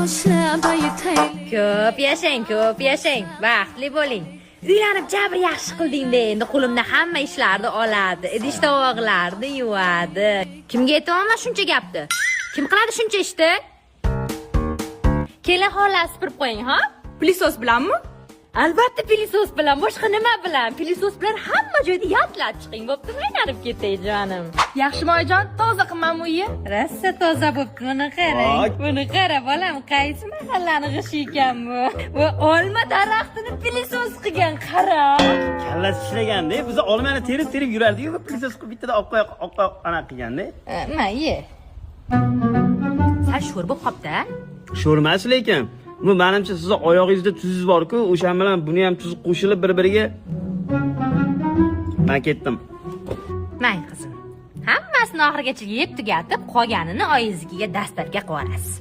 Ko'p yashang, ko'p yashang, baxtli bo'ling. Uylanib jabr yaxshi qilding-da, endi qo'limda hamma ishlarni oladi, idish tovoqlarni yuvadi. Kimga aytyapman shuncha gapni? Kim qiladi shuncha ishni? Kelin xolani supurib qo'ying, ha? Пылесос bilanmi? Albatta, пылесос bilan, boshqa nima bilan? Пылесос bilan hamma joyda yaltirab chiqing, bo'ptimi? Aylanib ketay, jonim. Yaxshimi, oyijon? Toza qilmanmi uyni? Rosa toza bo'pti, buni qarang. Voy. Buni qara, bolam, qaysi mahallani g'ishi ekan bu? Va olma daraxtini пылесос qilgan, qara. Kallasi ishlaganda, biz olmani terib terib yurardik-ku, пылесос qilib bittada olib qo'ya, olib qo'ya, anaqa qilganda. Ma, ye. Sal sho'r bo'lib qolibdi. Sho'r emas lekin. Bu menimcha sizni oyog'ingizda tuzingiz bor-ku, o'shan bilan buni ham tuzi qo'shilib bir-biriga. Men ketdim. Mang qizim. Hammasini oxirigacha yeb tugatib, qolganini oyingiznikiga dasturga qilib yuborasiz.